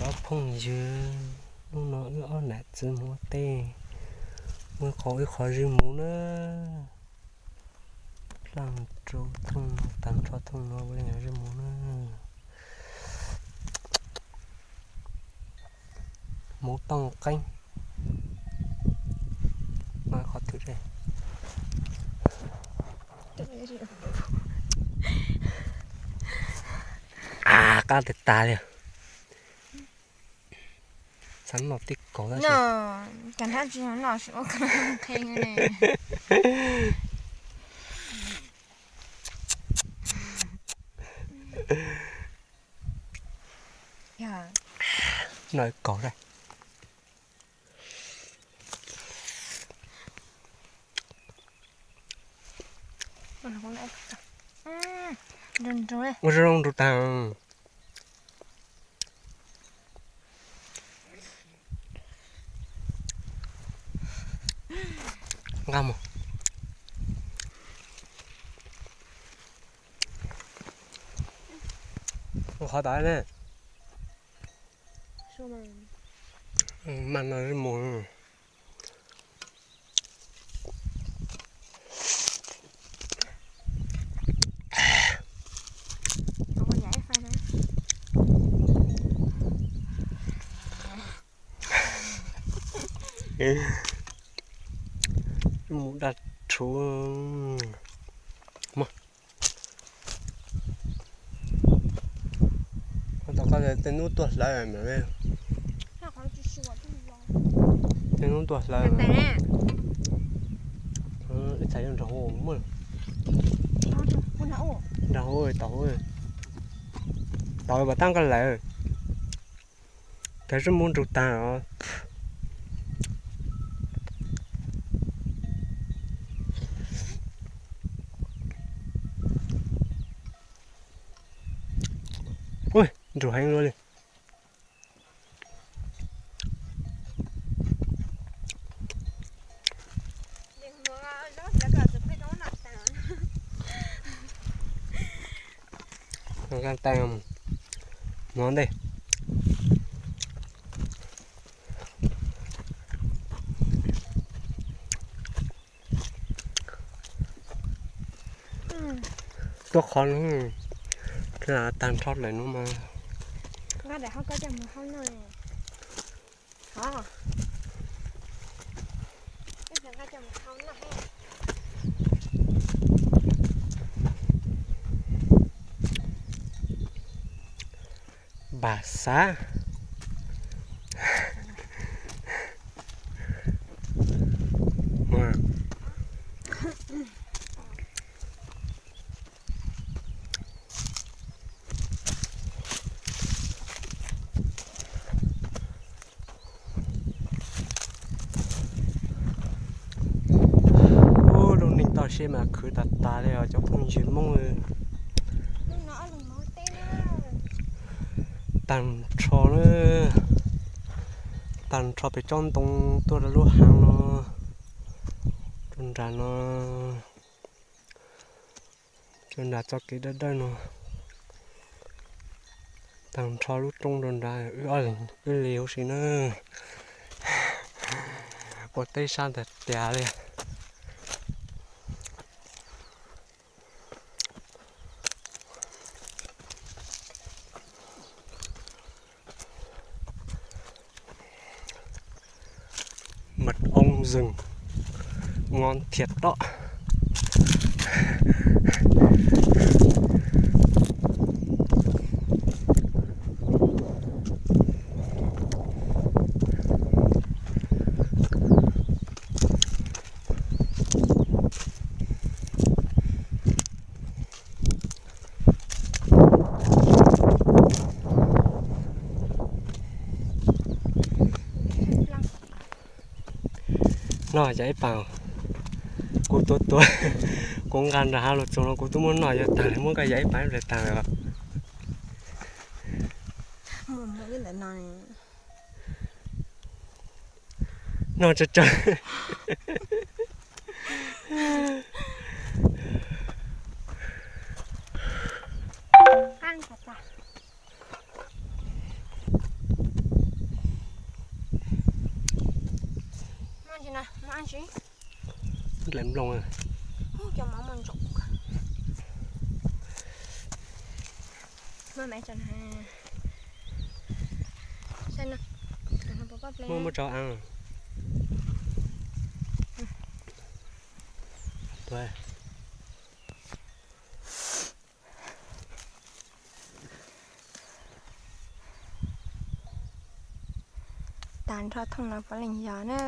Phooj ywg, hnub no wb ob nam txiv mus ua teb, muaj qhov wb qhov zij mus na. Plaaj rua thooj, taag nrho thooj no ua li zij mus na. Mus tooj qeeb, qhov twg, qab tag tag li. Xav noj tib kaug tab sis noj ib kaug. Ua zoo nrug tag. Nqa mus. Ua qhov tod ne. Maj no mus. Mus daj rhuv. Tom koj tej hnub tuaj hlawv mas, tej hnub tuaj hlawv. Ib txhais yuav nrog hu muaj, nrog hu tau, tau pas tag koj lawm. Kawg zib mus nrug tag os. Ui, nrug heev luaj li. Mus ntej. Tuaj qhov no, tag nrho lawm no mas. Npam xav. Ub, lub neej toj siab mas khwv tas tas li os cov phooj ywg Hmoob. Tag nrho na, tag nrho pem tsob ntoo tuaj rau lub haav no, rau nram no, rau nram txoj kev dawb dawb no. Tag nrho lub roob rau nrad, wb ob leeg wb li huv si na. Ua teb sab ntawd tiag li. Mật ong rừng ngon thiệt đó. Noj yam ib paam, kuv tuav tuav, kuv nqa nram hav lug txug no kuv twb muab noj yuav taag, muab koj yam ib paam ib pliag taag lawm. Noj tsawg tsawg. Dlaim nplooj. Cov mov mus ntsaum. Muab muab rau an. Tas nrho thooj no puav leej yog na.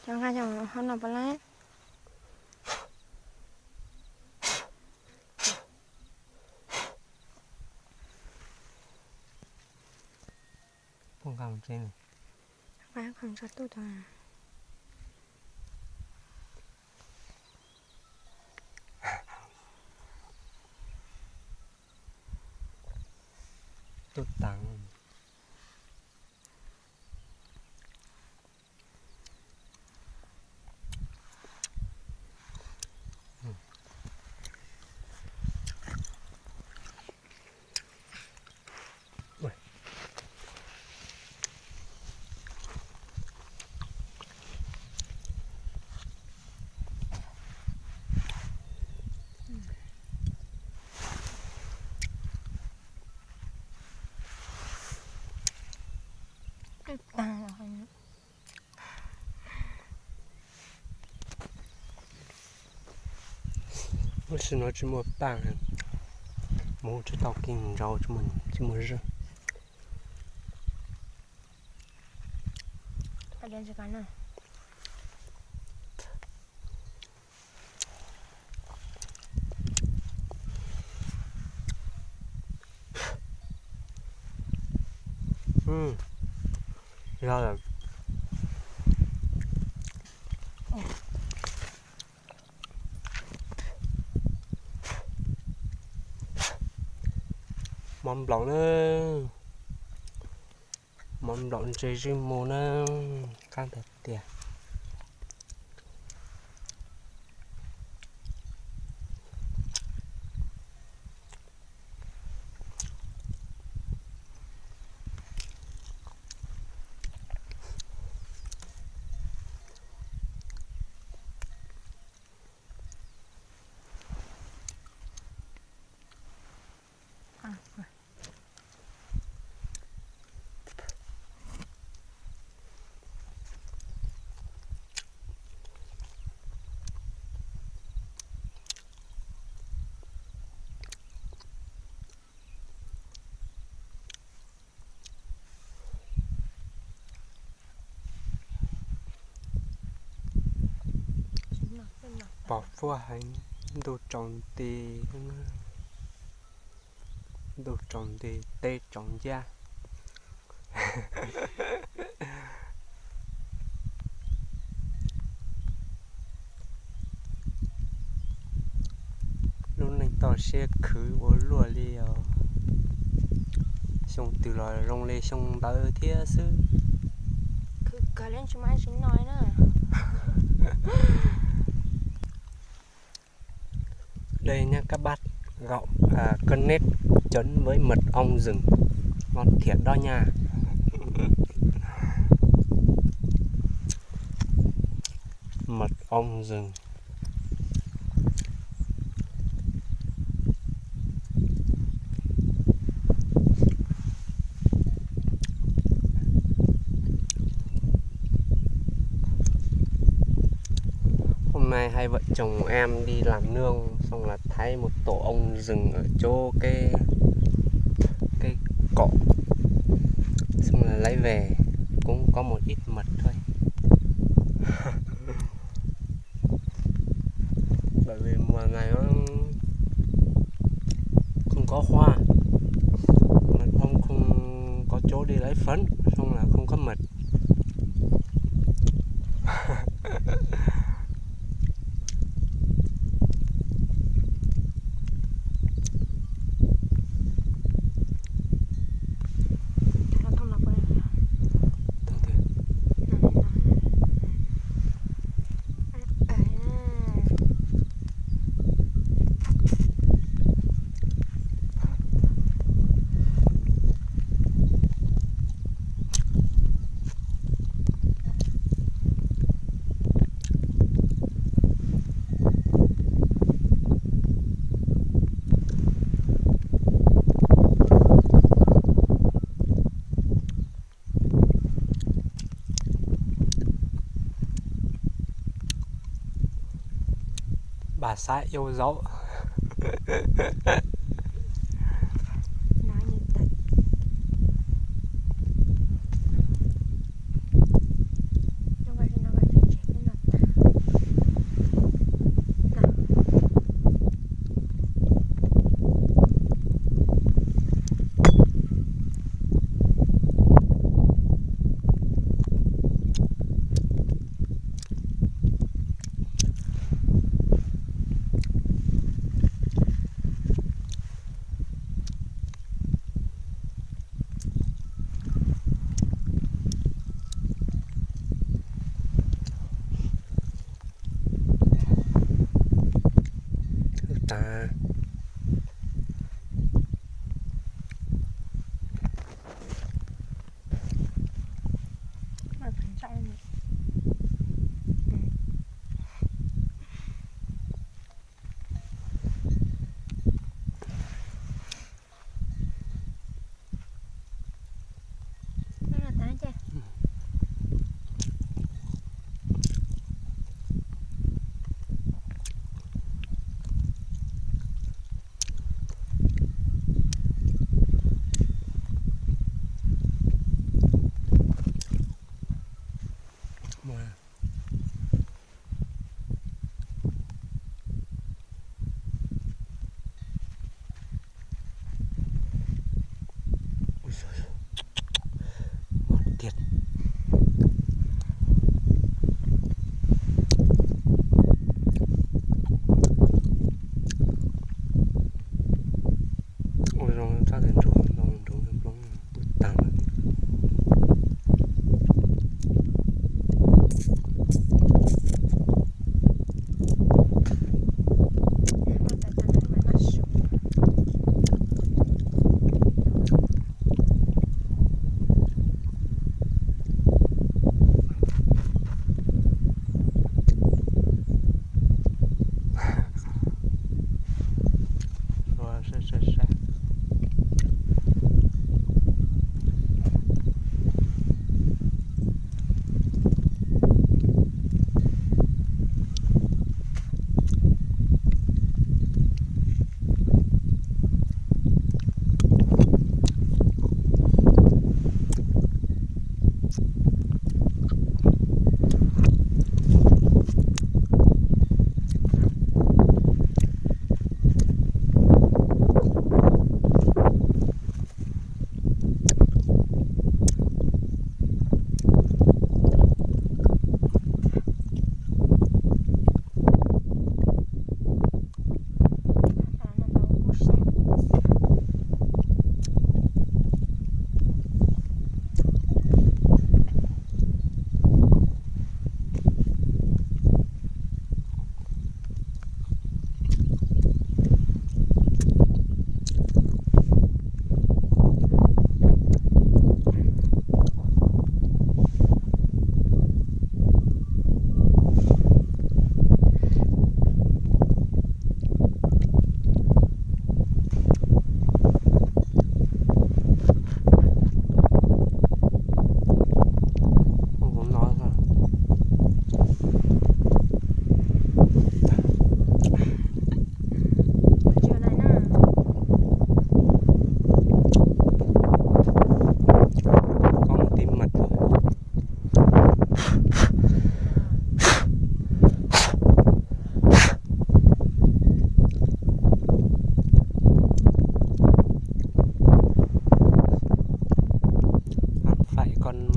Cov nqa cov hauv no puav leej. Nqa qhov tso tuj tod. Tuj taag. Lub sij no tsis muaj paj, mus tsis tau kev nrau, tsis muaj zog. Zog lawm. Mov nplaum na, mov nplaum ntse zij mus na, qab tiag tiag. Pom fuab heev, ntuj tsaus nti, ntuj tsaus nti, teb tsaus ncaj. Lub neej toj siab khwv ua luaj li os. Xyoo twg los zoo li xyoo ntawd thiab xwb. Khwv kawg li tsis muaj dab tsi noj li na. Đây nha các bạn, gạo, à, connect chuẩn với mật ong rừng, ngon thiệt đó nha. Mật ong rừng. Hôm nay hai vợ chồng em đi làm nương, xong là thấy một tổ ong rừng ở chỗ cái cái cỏ, xong là lấy về, cũng có một ít mật thôi. Bởi vì mùa này nó không có hoa, mà không không có chỗ đi lấy phấn, xong là không có mật. Bà xã yêu dấu. Ui giời, ngon tiệt. Ui, zoo sab ntsuag no, ntsuag nplooj pw tag lawm. Ăn phải con